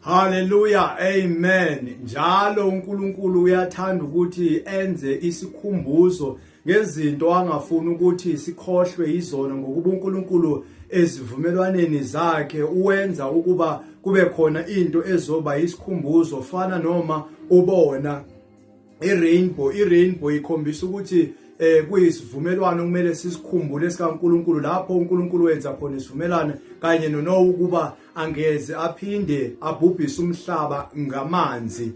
Hallelujah, amen. Njalo uNkulunkulu uyathanda ukuthi enze isikhumbuzo ngezinto angafuni ukuthi sikhohlwe izona, ngokuba uNkulunkulu ezivumelwaneni zakhe uwenza ukuba kube khona into ezoba isikhumbuzo. Fana noma ubona i-rainbow, i-rainbow ikhombisa ukuthi kuyisivumelwano kumele sisikhumbule sikaNkulunkulu, lapho uNkulunkulu wenza khona isivumelwano kanye noNowa ukuba angeze aphinde abhubhise umhlaba ngamanzi.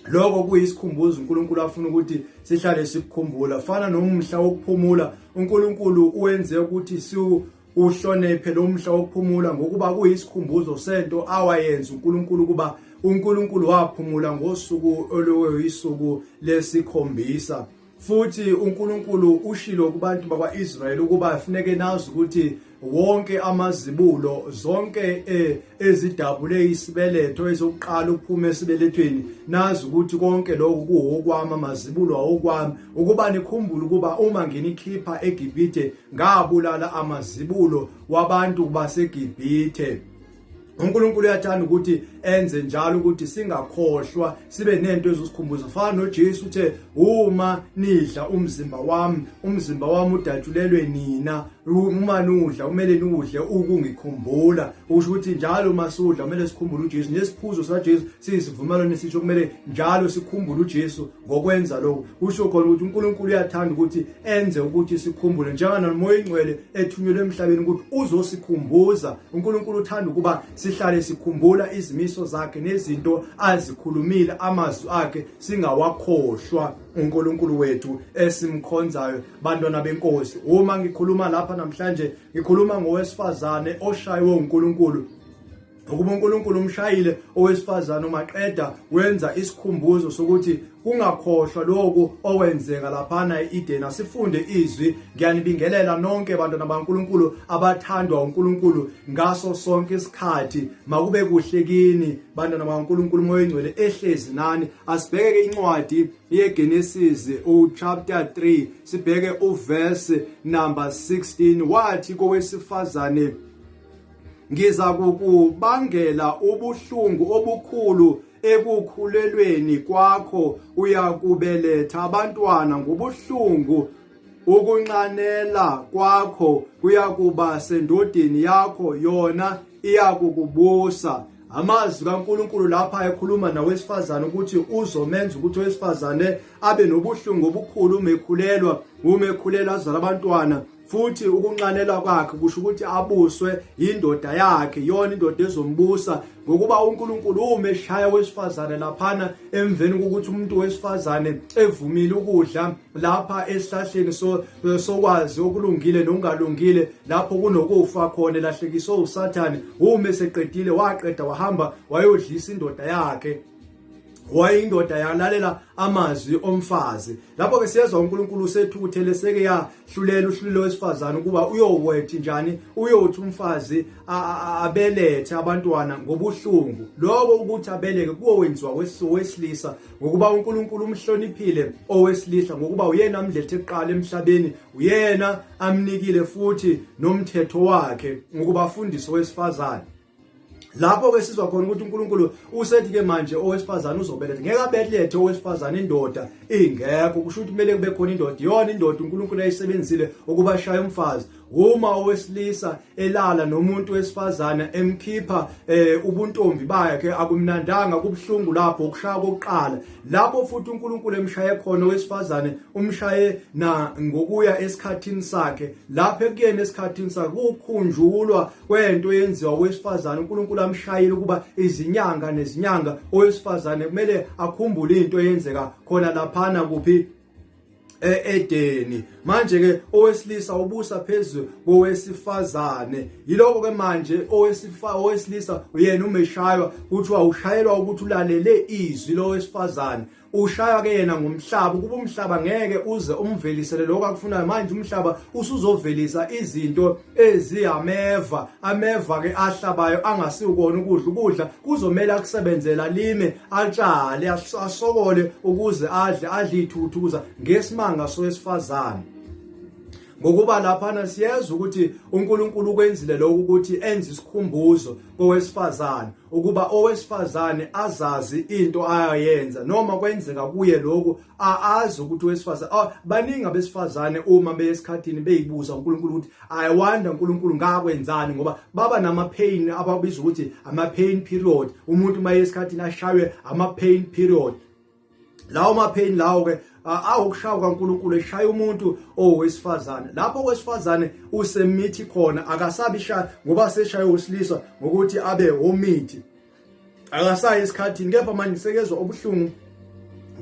Lokho kuyisikhumbuzo uNkulunkulu afuna ukuthi sihlale sikukhumbula. Fana nomhla wokuphumula, uNkulunkulu uwenze ukuthi uhloniphe lo mhla wokuphumula, ngokuba kuyisikhumbuzo sento awayenza uNkulunkulu, ukuba uNkulunkulu waphumula ngosuku oluyisuku lesikhombisa. Futhi uNkulunkulu ushilo kubantu bakwaIsrayeli ukuba funeke nazi ukuthi wonke amazibulo, zonke ezidabule isibeletho, ezokuqala ukuphuma esibelethweni, nazi ukuthi konke lokhu kuwokwami, amazibulo awokwami, ukuba nikhumbule ukuba uma nginikhipha eGibhithe ngabulala amazibulo wabantu baseGibhithe. uNkulunkulu uyathanda ukuthi enze njalo ukuthi singakhohlwa, sibe nento ezosikhumbuza. Fana noJesu uthe, uma nidla umzimba wami, umzimba wami udatshulelwe nina, uma nudla kumele niwudle ukungikhumbula. Usho ukuthi njalo uma sudla kumele sikhumbule uJesu, nesiphuzo sikaJesu siyisivumelwano esisho kumele njalo sikhumbule uJesu ngokwenza lokho. Kusho khona ukuthi uNkulunkulu uyathanda ukuthi enze ukuthi sikhumbule, njenganoMoya Ingcwele ethunyelwe emhlabeni ukuthi uzosikhumbuza. uNkulunkulu uthanda ukuba sihlale sikhumbula izimiso zakhe nezinto azikhulumile, amazwi akhe singawakhohlwa. uNkulunkulu wethu esimkhonzayo, bantwana benkosi, uma ngikhuluma lapha namhlanje ngikhuluma ngowesifazane oshayiwe uNkulunkulu, ukuba uNkulunkulu umshayile owesifazane umaqeda wenza isikhumbuzo sokuthi kungakhohlwa lokhu okwenzeka laphana e-Eden. Asifunde izwi. Ngiyanibingelela nonke bantwana baNkulunkulu abathandwa uNkulunkulu ngaso sonke isikhathi. Makube kuhle kini bantwana baNkulunkulu, uMoya oNgcwele ehlezi nani. Asibheke incwadi yeGenesis uchapter 3, sibheke uverse number 16. Wathi kowesifazane, ngiza kukubangela ubuhlungu obukhulu ekukhulelweni kwakho, uyakubeletha abantwana ngobuhlungu, ukunxanela kwakho kuyakuba sendodeni yakho, yona iyakukubusa. Amazwi kaNkulunkulu lapha ekhuluma nawesifazane ukuthi uzomenza ukuthi owesifazane abe nobuhlungu obukhulu uma ekhulelwa, uma ekhulelwa azala abantwana, futhi ukunxanela kwakhe kusho ukuthi abuswe indoda yakhe, yona indoda ezombusa, ngokuba uNkulunkulu uma eshaya wesifazane laphana emveni kokuthi umuntu wesifazane evumile ukudla lapha esihlahleni sokwazi okulungile nokungalungile, lapho kunokufa khona, elahlekiswe uSathane, uma eseqedile waqeda wahamba wayodlisa indoda yakhe, wayindoda yalalela amazwi omfazi. Lapho ke siyezwa uNkulunkulu usethukuthele, seke yahlulela uhlulelo wesifazane ukuba uyowethi njani, uyothi umfazi abelethe abantwana ngobuhlungu. Lokho ukuthi abeleke kuyowenziwa wesilisa, ngokuba uNkulunkulu umhloniphile owesilisa, ngokuba uyena amlethe kuqala emhlabeni, uyena amnikile futhi nomthetho wakhe ngokuba afundise owesifazane. Lapho ke sizwa khona ukuthi uNkulunkulu usethi ke manje owesifazane uzobeletha. Ngeke abelethe owesifazane indoda ingekho, kusho ukuthi kumele kube khona indoda. Yona indoda uNkulunkulu ayisebenzisile ukuba shaya umfazi. Uma owesilisa elala nomuntu wesifazane emkhipha ubuntombi bakhe, akumnandanga, kubuhlungu lapho, ukushaya kokuqala. Lapho futhi uNkulunkulu emshaye khona owesifazane, umshaye na ngokuya esikhathini sakhe. Lapho ekuyeni esikhathini sakhe kukhunjulwa kwento eyenziwa owesifazane, uNkulunkulu amshayile ukuba izinyanga nezinyanga owesifazane kumele akhumbule into eyenzeka khona laphana kuphi, e-Edeni. Manje ke owesilisa ubusa phezulu kowesifazane. Yiloko ke manje owesilisa uyena umeshaywa, kuthiwa ushayelwa ukuthi ulalele izwi lowesifazane. Ushaywa ke yena ngomhlaba, ukuba umhlaba ngeke uze umvelisele lokho akufunayo. Manje umhlaba usuzovelisa izinto eziyameva, ameva ke ahlabayo angasiwukona ukudla. Ukudla kuzomela akusebenzela, alime, atshale, asokole ukuze adle, adle ithuthuza ngesimanga sowesifazane. Ngokuba laphana siyezwa ukuthi uNkulunkulu ukwenzile lokhu ukuthi enze isikhumbuzo kowesifazane ukuba owesifazane azazi into ayenza noma kwenzeka kuye lokhu, azi ukuthi owesifazane, oh, baningi abesifazane uma beyesikhathini beyibuza uNkulunkulu ukuthi I wonder uNkulunkulu ngakwenzani, ngoba baba nama pain ababiza ukuthi ama pain period. Umuntu uma esikhathini ashaywe ama pain period, lawo ma pain lawo ke awukushaya kaNkulunkulu eshaya umuntu owesifazane. Lapho owesifazane usemithi khona, akasabi shaya ngoba seshaye owesilisa ngokuthi abe omithi, akasayi esikhathini, kepha manje sekezwa ubuhlungu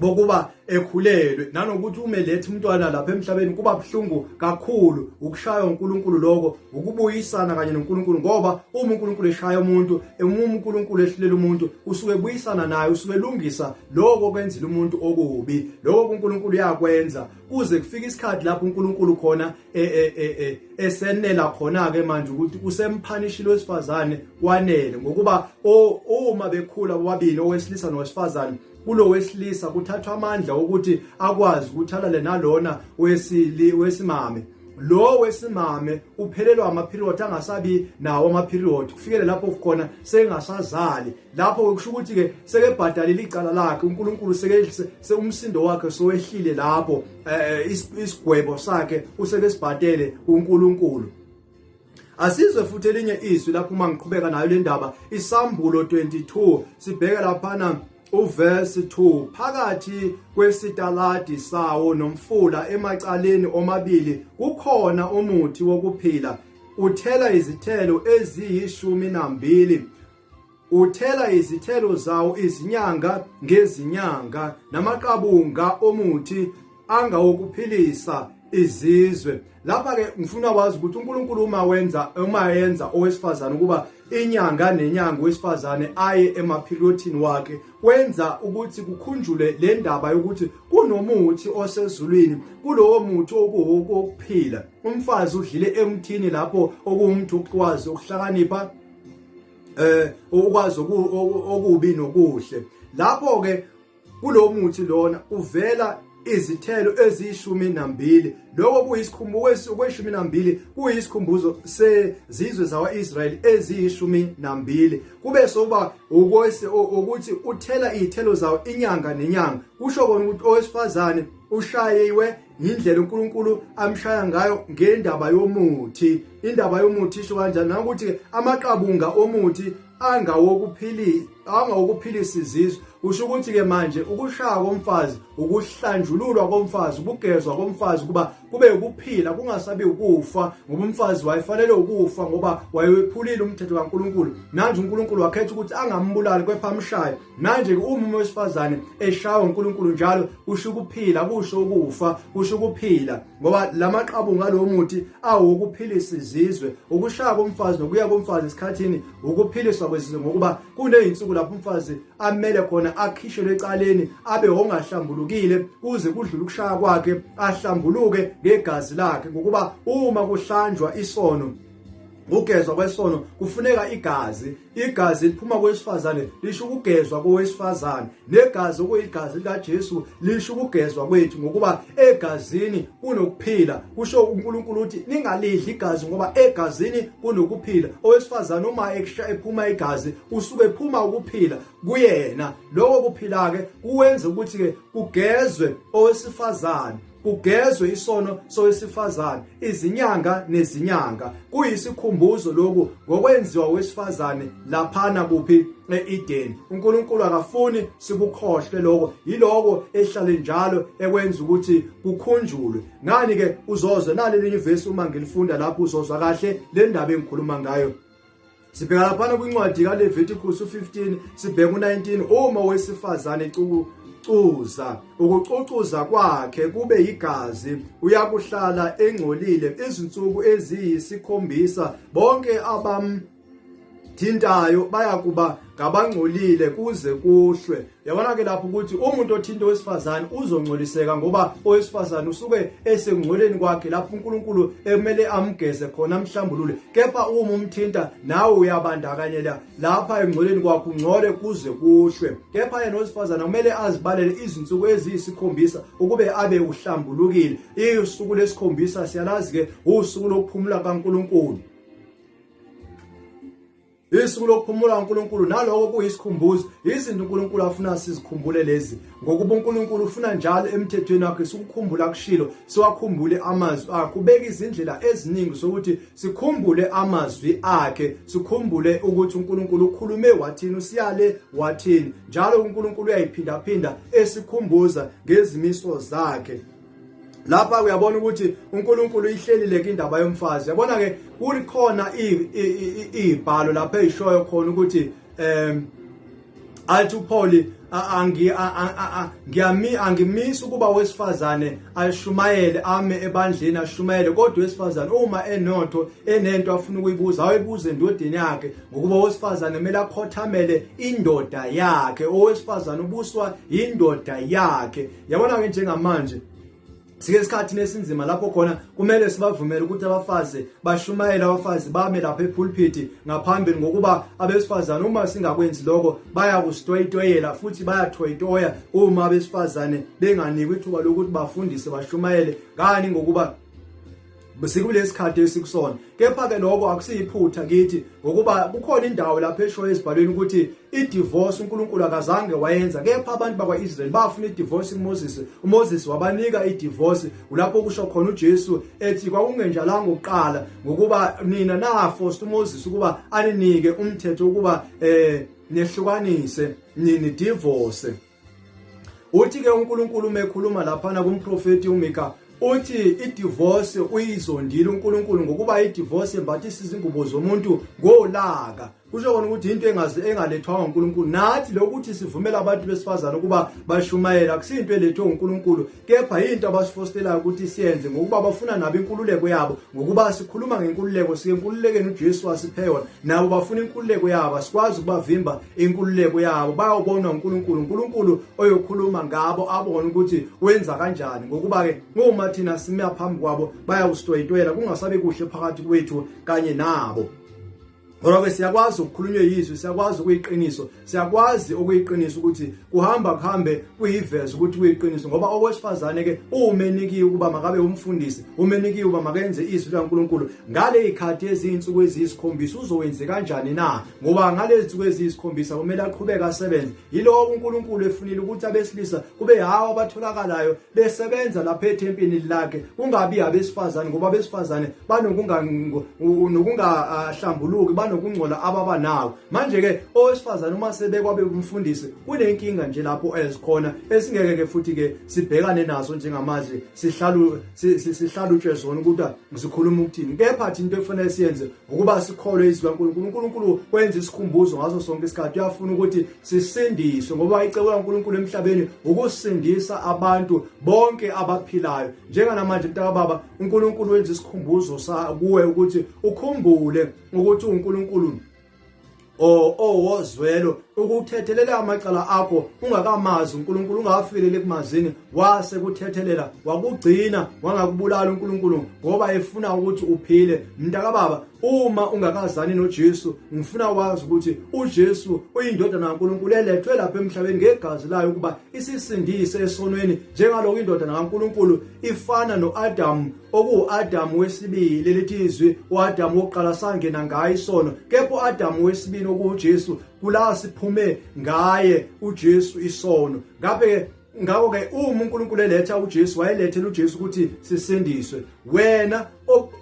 bokuba ekhulelwe, nanokuthi uma eletha umntwana lapha emhlabeni kuba buhlungu kakhulu. Ukushaywa uNkulunkulu lokho, ukubuyisana kanye noNkulunkulu, ngoba uma uNkulunkulu eshaya umuntu, uma uNkulunkulu ehlulela umuntu, usuke ebuyisana naye, usuke elungisa lokho okwenzile umuntu okubi. Lokho uNkulunkulu uyakwenza kuze kufike isikhathi lapho uNkulunkulu khona e, e, e, esenela khona ke manje ukuthi usemphanishile wesifazane kwanele, ngokuba uma bekhula bobabili owesilisa nowesifazane, kulo wesilisa kuthathwa amandla ukuthi akwazi ukuthi alale nalona wesili wesimame. Lo wesimame uphelelwa ama-period, angasabi nawo ama-period, kufikele lapho khona sengasazali. Lapho kusho ukuthi ke sekebhadalile icala lakhe uNkulunkulu, seke umsindo wakhe sowehlile lapho, isigwebo sakhe usekesibhadele uNkulunkulu. Asizwe futhi elinye izwi lapho uma ngiqhubeka nayo le ndaba, Isambulo 22, sibheke laphana uverse 2: Phakathi kwesitaladi sawo nomfula emacaleni omabili kukhona umuthi wokuphila, uthela izithelo eziyishumi nambili, uthela izithelo zawo izinyanga ngezinyanga, namaqabunga omuthi angawokuphilisa izizwe. Lapha ke ngifuna wazi ukuthi uNkulunkulu uma yenza owesifazane ukuba inyanga nenyanga owesifazane aye emaphiliothini wakhe, wenza ukuthi kukhunjule le ndaba yokuthi kunomuthi osezulwini, kulowo muthi okuwukuphila. Umfazi udlile emthini lapho okuwumthi ukwazi ukuhlakanipha, ukwazi okubi nokuhle. Lapho ke kulo muthi lona uvela izithelo eziyishumi nambili. Lokho kuyisikhumbuzo, kweshumi nambili kuyisikhumbuzo sezizwe zakwa-Israyeli eziyishumi nambili. Kube sokuba ukuthi uthela izithelo zawo inyanga nenyanga, kusho kona ukuthi owesifazane ushayiwe indlela uNkulunkulu amshaya ngayo ngendaba yomuthi. Indaba yomuthi isho kanjani nokuthi amaqabunga omuthi angawokuphilisa izizwe. Kusho ukuthi ke manje ukushaya komfazi, ukuhlanjululwa komfazi, ukugezwa komfazi kuba kube ukuphila, kungasabi ukufa, ngoba umfazi wayefanele ukufa ngoba wayewephulile umthetho kaNkulunkulu. Manje uNkulunkulu wakhetha ukuthi angambulali kepha amshaye. Manje uma owesifazane eshawa uNkulunkulu njalo, kusho ukuphila, kusho ukufa, kusho ukuphila, ngoba lamaqabunga alowo muthi awokuphilisa izizwe. Ukushaya komfazi nokuya komfazi esikhathini ukuphiliswa kwezizwe, ngokuba kuneyinsuku lapho umfazi amele khona akhishelwe ecaleni, abe ongahlambulukile kuze kudlule ukushaya kwakhe, ahlambuluke ngegazi lakhe, ngokuba uma kuhlanjwa isono, ukugezwa kwesono kufuneka igazi. Igazi liphuma kwesifazane lisho ukugezwa kowesifazane, negazi okuyigazi likaJesu lisho ukugezwa kwethu, ngokuba egazini kunokuphila. Kusho uNkulunkulu uthi ningalidli igazi ngoba egazini kunokuphila. Owesifazane uma ephuma igazi usuke ephuma ukuphila kuyena. Lokho kuphila ke kuwenza ukuthi ke kugezwe owesifazane, kugezwe isono sowesifazane izinyanga nezinyanga. Kuyisikhumbuzo lokhu ngokwenziwa wesifazane laphana kuphi? E-Eden. uNkulunkulu akafuni sikukhohlwe lokho, yiloko ehlale njalo ekwenza ukuthi kukhunjulwe. Ngani ke uzozwa nali elinye ivesi, uma ngilifunda lapho uzozwa kahle le ndaba engikhuluma ngayo. Sibheka laphana kwincwadi kaLeviticus 15, sibheka u19: Uma wesifazane cucuza, ukucucuza kwakhe kube igazi, uyakuhlala engcolile izinsuku eziyisikhombisa. Bonke abam Thintayo bayakuba ngabangcolile kuze kuhlwe. Yabona ke lapho ukuthi umuntu othinta owesifazane uzongcoliseka, ngoba owesifazane usuke esekungcoleni kwakhe lapho uNkulunkulu ekumele amgeze khona amhlambulule. Kepha uma umthinta nawe uyabandakanyela lapha engcoleni kwakho, ungcole kuze kuhlwe. Kepha yena owesifazane kumele azibalele izinsuku eziyisikhombisa ukube abe uhlambulukile. Usuku lesikhombisa siyalazi ke usuku lokuphumula kaNkulunkulu. Isuku lokuphumula uNkulunkulu naloko kuyisikhumbuzo, izinto uNkulunkulu afuna sizikhumbule lezi, ngokuba uNkulunkulu ufuna njalo emthethweni wakhe sikukhumbula kushilo, siwakhumbule amazwi akhe. Ubeka izindlela eziningi zokuthi sikhumbule amazwi akhe, sikhumbule ukuthi uNkulunkulu ukhulume wathini, usiyale wathini. Njalo uNkulunkulu uyayiphindaphinda esikhumbuza ngezimiso zakhe. Lapha uyabona ukuthi uNkulunkulu uyihlelile ke indaba yomfazi. Yabona ke kukhona izibhalo lapha ezishoyo khona ukuthi athi uPaul angi ngiyami angimisi ukuba wesifazane ashumayele ame ebandleni ashumayele, kodwa wesifazane uma enotho enento afuna ukuyibuza ayibuze endodeni yakhe, ngokuba owesifazane kumele akhothamele indoda yakhe, owesifazane ubuswa indoda yakhe. Yabona ke njengamanje sike isikhathi nesinzima lapho khona kumele sibavumele ukuthi abafazi bashumayele, abafazi bame lapha epulpit ngaphambili, ngokuba abesifazane uma singakwenzi lokho bayakusitoyitoyela futhi bayathoyitoya uma abesifazane benganikwa ithuba lokuthi bafundise bashumayele. Ngani? Ngokuba sikulesikhathi esikusona. Kepha ke lokho akusiyiphutha kithi, ngokuba kukhona indawo lapho eshoyo ezibhalweni ukuthi idivorce uNkulunkulu akazange wayenza, kepha abantu bakwaIsrael bafuna idivorce kuMoses, uMoses wabanika idivorce. Ulapho kusho khona uJesu ethi kwakungenjalanga ukuqala, ngokuba nina naforced uMoses ukuba aninike umthetho ukuba nehlukanise nini divorce. Uthi ke uNkulunkulu uma ekhuluma laphana kumprofeti uMika, uthi idivorce uyizondile uNkulunkulu, ngokuba idivorce embathisa izingubo zomuntu ngolaka. Kusho kona ukuthi into engazi engalethwanga uNkulunkulu. Nathi lokuthi sivumela abantu besifazane ukuba bashumayele akusinto elethwe uNkulunkulu, kepha into abasifostelayo ukuthi siyenze, ngokuba bafuna nabo inkululeko yabo. Ngokuba sikhuluma ngenkululeko, sike enkululekeni uJesu wasiphe yona, nabo bafuna inkululeko yabo. Asikwazi ukubavimba inkululeko yabo, bayobona uNkulunkulu, uNkulunkulu oyokhuluma ngabo abone ukuthi wenza kanjani. Ngokuba ke uma thina sime phambi kwabo bayawusitoyitwela, kungasabe kuhle phakathi kwethu kanye nabo. Ngoba ke siyakwazi ukukhulunywa yizwi, siyakwazi ukuyiqiniso, siyakwazi okuyiqiniso ukuthi kuhamba kuhambe kuyiveza ukuthi kuyiqiniso. Ngoba owesifazane ke uma enikiwe ukuba makabe umfundisi, uma enikiwe ukuba makenze izwi likaNkulunkulu ngale ikhathi ezinsuku eziyisikhombisa, uzowenze kanjani na? Ngoba ngalezi nsuku eziyisikhombisa kumele aqhubeke asebenze. Yiloko uNkulunkulu efunile ukuthi abesilisa kube hawo abatholakalayo besebenza lapha ethempelini lakhe, kungabi abesifazane, ngoba abesifazane banokungahlambuluki, banokungcola ababanawo. Manje ke owesifazane uma sebekwa bekumfundisi kunenkinga nje lapho ezikhona esingeke ke futhi ke sibhekane nazo njengamanje, sihlalu sihlalutshwe zona ukuthi sikhuluma ukuthini. Kepha thina into efanele siyenze ukuba sikholwe izwi kaNkulunkulu. uNkulunkulu wenza isikhumbuzo ngaso sonke isikhathi, uyafuna ukuthi sisindiswe, ngoba icebo laNkulunkulu emhlabeni ukusindisa abantu bonke abaphilayo. Njenganamanje mntaka baba, uNkulunkulu wenza isikhumbuzo kuwe ukuthi ukhumbule ukuthi uNkulunkulu owozwelo ukuthethelela amacala akho ungakamazi uNkulunkulu, ungafikeleli ekumazini, wase kuthethelela wakugcina wangakubulala uNkulunkulu ngoba efuna ukuthi uphile. Mntakababa, uma ungakazani noJesu, ngifuna wazi ukuthi uJesu uyindodana kaNkulunkulu elethwe lapha emhlabeni ngegazi layo ukuba isisindise esonweni, njengaloko indodana kaNkulunkulu ifana noAdamu, okuwu-Adamu wesibili. Lithi izwi u-Adamu wokuqala sangena ngaye isono, kepha u-Adamu wesibili okuwuJesu kula siphume ngaye uJesu isono. Ngabe ngakho-ke uma uNkulunkulu eletha uJesu, wayelethela uJesu ukuthi sisindiswe. Wena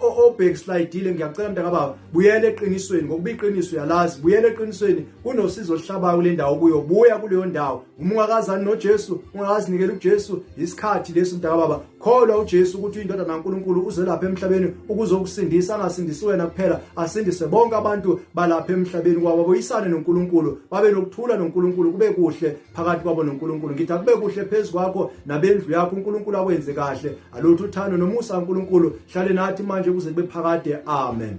obackslidile, ngiyacela mntakababa, buyela eqinisweni, ngokuba iqiniso uyalazi. Buyela eqinisweni, kunosizo oluhlabayo kule ndawo kuyo, buya kuleyo ndawo. Uma ungakazani noJesu, ungakazinikeli kuJesu, isikhathi lesi mntakababa. Kholwa uJesu ukuthi uyindodana kaNkulunkulu, uze lapha emhlabeni ukuzokusindisa, angasindisi wena kuphela, asindise bonke abantu balapha emhlabeni, kwabo babuyisane noNkulunkulu, babe nokuthula noNkulunkulu, kube kuhle phakathi kwabo noNkulunkulu. Ngithi akube kuhle phezu kwakho nabendlu yakho, uNkulunkulu akwenze kahle. Alutho uthando nomusa kaNkulunkulu hlale nathi manje kuze kube phakade. Amen.